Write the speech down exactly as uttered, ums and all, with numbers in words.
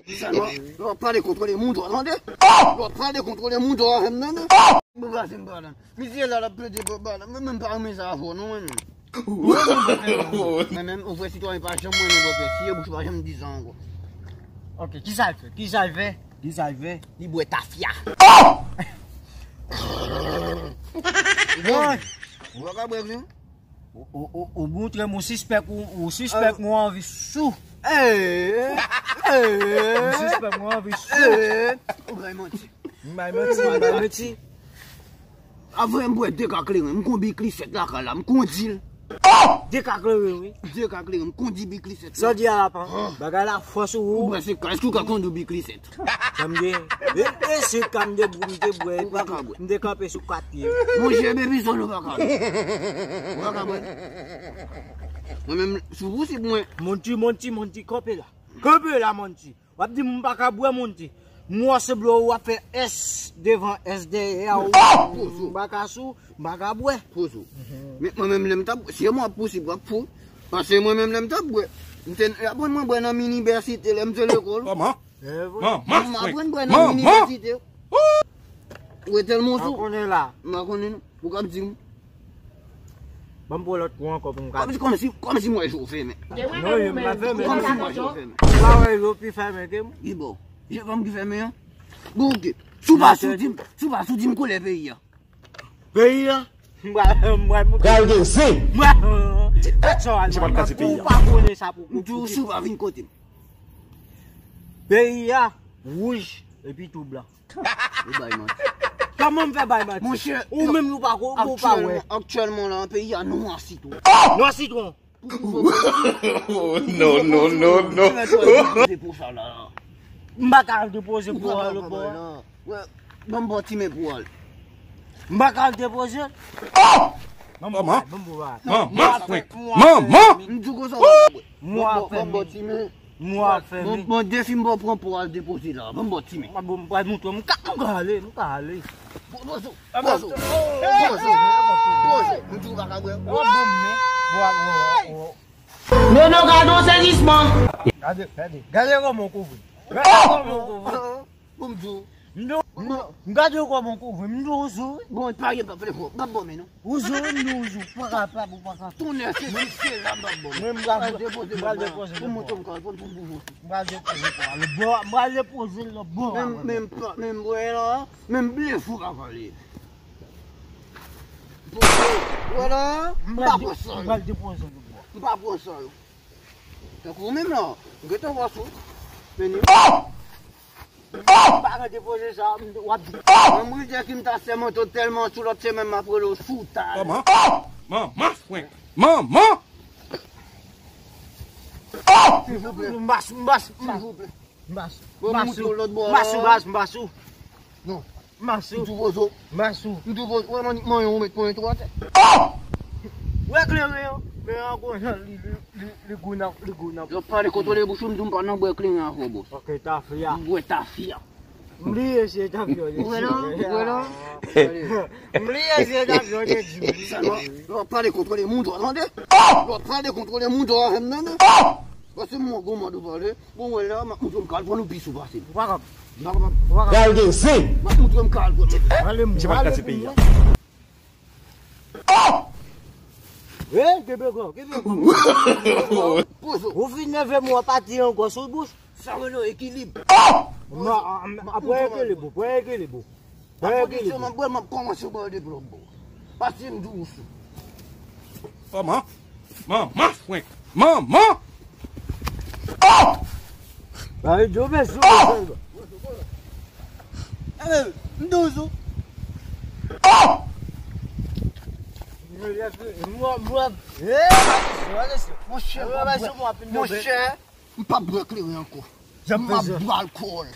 Sèlman, lè w ap pale, kontwole moutò, tande? Lè w ap pale, kontwole moutò avè m, tande? Bon, pase m pa la. Misye la, l ap plede bò ba la. Mwen menm pa renmen sa avè w non, mwen menm. Mwen menm, ou vre sitwayen pa janm renmen bòpè. Si e bouch ou pa janm di sa ankò. Ok, kisa l fè? Kisa l fè? Kisa l fè? Li bwè tafya. Bon, ou pa ka bwè vin. Ou, ou, ou, ou montre m, ou sispèk, ou, ou sispèk, ou anvi sou. Ee, ee, ou sispèk, ou anvi sou. Ee, ou bay manti. M bay manti, m bay manti. Avè m bwè de ka kleren, m gon biklisèt lakay la, m kondi l. De ka kleren, wi. De ka kleren, m kondi biklisèt la. Sa w di a la, pa? Bagay la fò sou ou. Ou bwè se ka, èske ou ka kondi biklisèt? Sa m gen. E, e se ka m te, m te bwè. Ou pa ka bwè. M te kanpe sou kat pye. Monchè, baby, solo pa ka bwè. Ou pa ka bwè. Mwen menm, sou posib mwen. Monti, monti, monti, kanpe la. Kanpe la, monti. W ap di m pa ka bwè, monti. M wè se blo w ap fè S devan S dèyè a. Ou pa ka sou, m pa ka bwè. Pozo. Men mwen menm lè m t ap, si mwen ap pousib, w ap fou. Paske mwen menm lè m t ap bwè, m te, y aprann mwen bwè nan minivèsite lè m te lekòl. Kòman? Manman, m aprann bwè nan minivèsite. Ou e tèlman sou. M pa konnen la. M pa konnen non. Ou k ap di m. Ban m pran lòt kou ankò pou m ka. Kòmsi, kòmsi, kòmsi mwen jou fèmen. Non, yo pa fèmen. Kòmsi mwen jou fèmen. Ou pa wè yo pi fèmen ke m? Ki bò? Je pa m ki fèmen an. Bon, ok. Si w pa sou di m, si w pa sou di m koulè peyi a. Peyi a? M pral, m pral montre. Pral gen zen. M pral, tèt sa w al. Misye pa t ka di peyi a. Ou pa konnen sa pou, pou, pou. Si w pa vin kote m. Peyi a wouj epi tou blan. Ou bay manti. Kòman m fè bay manti? Monchè, ou menm ou pa ko-, ou pa wè. Aktyèlman, aktyèlman la, peyi a nwa sitwon. Nwa sitwon. Non, non, non, non. Depo sa la. M pa ka al depoze pou al lòt bò a. Ban m bon ti men pou al. M pa ka al depoze. Manman, manman, manman. M di w konsa w pa ka bwè. Mwa fèmen. Ban m bon ti men. Mwa fèmen. Bon, bon, defi m ba w pran pou al depoze la. Ban m bon ti men. Mwen bon, m pral montre w. M ka, m ka ale, m ka ale. Pozo, pozo, pozo, pozo. M di w pa ka bwè. Ou ap ban m men. Nono, gade yon sezisman. Gade, gade. Gade kòman w kouvri. Gade kòman w kouvri. Bon, m di w. M di w, m gade w kòman w kouvri. M di w, ou sou, wi. Bon, pa gen pwoblèm, m ap ban men non. Ou sou, wi, m di w, ou sou. Ou pa kapab, ou pa kapab. Tonnè, se misye la, m ap ban men. Mwen, m pral, m pral depoze pou mwen. Pou mouton, m pral pran pou, pou, pou. M pral depoze pou al lòt bò, m pral depoze l lòt bò. Menm, menm pa, menm bwè la, menm blefou pa pale. Pozo, wè la, m pa pran san yo. M pral depoze l lòt bò. M pa pran san yo. Tankou ou menm la, ou gentan wè sou. Men ni. M pa ka depoze sa, m, w ap di. Mwen, m ridye ki m ta sèmante w tèlman sou lòt semèn m ap rele w sou ta. Kòman? Manman, frenk. Manman! Silvouplè. M pa sou, m pa sou, m pa sou. Silvouplè. M pa sou. Bon, m montre w lòt bò a. M pa sou, baz, m pa sou. Non. M pa sou. M tou poze w. M pa sou. M tou poze w. Wè, man, manyen w met mwen tou atè. Wè kleren an. Kleren an konsa, li, li, li, li gou nan, li gou nan. Lè w pale kontwole bouch ou, m di w m pa nan bwè kleren avè w, bòs. Ok, tafya. M bwè tafya. M bliye se tafya w te di. Ou wè la? Ou wè la? M bliye se tafya w te di. Sèlman, lè w pale kontwole moun, ou tande? Lè w pale kontwole moun, ou avè m tande? Paske m gon mòd ou pale. Bon, wè la, m ap montre w m ka al pran nou pi sou pase m. Ou pa kab. M pa kapab. Ou pa kapab. Pral gen zen. M ap montre w m ka al pran nou. Misye pa t kase peyi a. Hey, kenbe kò, kenbe kò. Pozo. Ou fin nève m, w ap pati ankò sou bouch. Sa rele ekilib. Apre ekilib ou, pran ekilib ou. Apre kondisyon m ap bwè, m ap kòmanse bwè de blòk bò. Pase m dous. Manman, manman, frenk. Manman! Ba yo dyo men sou. Enben, m dous ou. Monchè, monchè. M p ap bwè kleren ankò. M ap bwè alkòl.